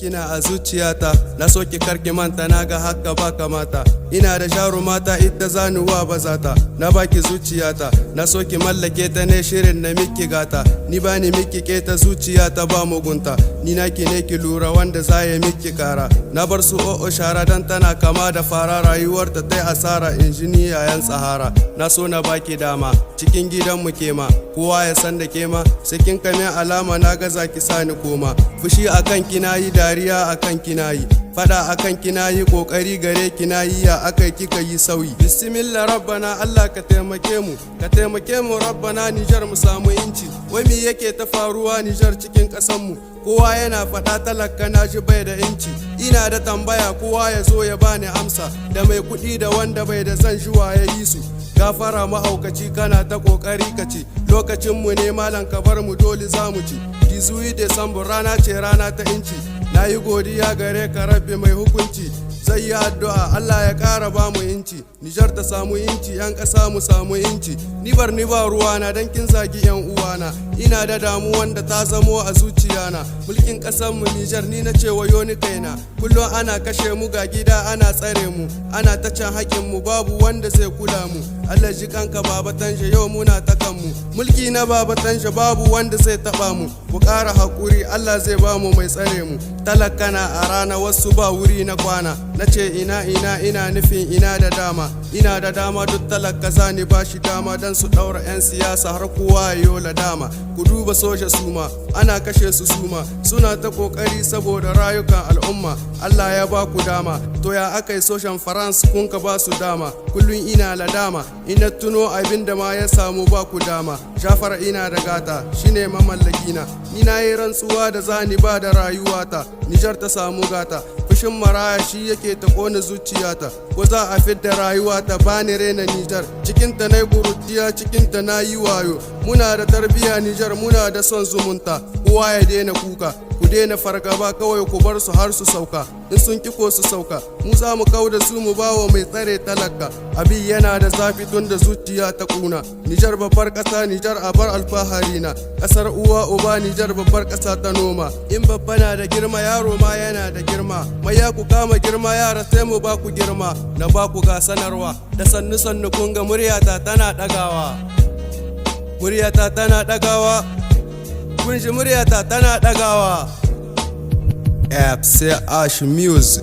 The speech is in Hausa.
Kina a zuciyata, na so ki, karki manta, na ga haka ba kamata. Ina da jarumata, ita zanuwa bazata. Na baki zuciyata, na so ki mallake ta, ne shirin na miki gata. Ni bani miki keta, zuciyata ba mugunta. Ni naki ne, ki lura wanda za ya miki kara. Na bar su o'o shara dan tana kama da fara, rayuwarta ta asara, injiniya yan tsahara. Na so na baki dama cikin gidanmu, kema kowa ya san da kema. Sai kin kame alama, na gaza ki sani koma. Fushi akan kina yi, dariya akan kina yi, fada akan kina yi, kokari gare kina yi, ya akai kika yi sauyi? Bismillah, rabbana Allah, ka taimake mu, ka taimake mu rabbana, Nijar mu samu inci. Wai me yake ta faruwa Nijar, cikin kasan mu? Kowa yana faɗa, talaka na ji bai da inci. Ina da tambaya, kowa ya zo ya bani amsa, da mai kuɗi da wanda bai da, zan juwa ya yi su. Gafara mahaukaci, kana ta kokari ka ci. Lokacin mu ne malam, ka bar mu, dole za mu ci. 18 Desambar rana ce, rana ta inci. Na yi godiya gare ka rabbi mai hukunci. Zai yi addu'a Allah ya ƙara ba mu inci, Nijar ta samu inci, 'yan ƙasa mu samu inci. Ni bar ni ba ruwana dan kin zagi 'yan uwana. Ina da damuwan da ta zamo a zuciyana, mulkin ƙasar mu Nijar. Ni na ce wayo ni kaina, kullum ana kashe mu, ga gida ana tsare mu, ana ta can haƙin mu, babu wanda zai kula mu. Allah ji kanka Baba Tanja, yau muna ta kanmu. Mulki na Baba Tanja, babu wanda zai taba mu. Ku ƙara haƙuri, Allah zai ba mu mai tsare mu. Talaka na a rana, wasu ba wuri na kwana. Na ce ina ina ina nufin ina da dama, ina da dama. Duk talaka zani ba shi dama don su ɗaura 'yan siyasa har kowa ya yola dama. Ku duba soja, suma ana kashe su, suma suna ta kokari saboda rayukan al'umma. Allah ya ba ku dama, to ya aka yi sojan France kun ka ba su dama? Kullum ina la dama, ina tuno abin da ma ya samu ba ku dama. Jafar ina da gata, shine mamallakina. Ni na yi rantsuwa da zani ba da rayuwata, Nijar ta samu gata. Fushin maraya shi yake ta kona zuciyata, ko za a fidda rayuwata, bani rena Nijar. Cikinta na yi kurutiya, cikinta na yi wayo. Muna da tarbiya Nijar, muna da son zumunta. Kowa ya daina kuka, ku daina fargaba, kawai ku bar su har su sauka. In sun ki ko su sauka, mu za mu kau da su, mu bawa mai tsare talaka. Abin yana da zafi tun da zuciya ta kuna. Nijar babbar ƙasa, Nijar a bar alfahari na, ƙasar uwa uba. Nijar babbar ƙasa ta noma. In babba na da girma, yaro ma yana da girma. Maya ku kama girma, yara, sai mu ba ku girma. Na ba ku ga sanarwa da sannu sannu. Kun ga muryata tana ɗagawa, muryata tana ɗagawa. Kun ji muryata tana ɗagawa. FCH Music.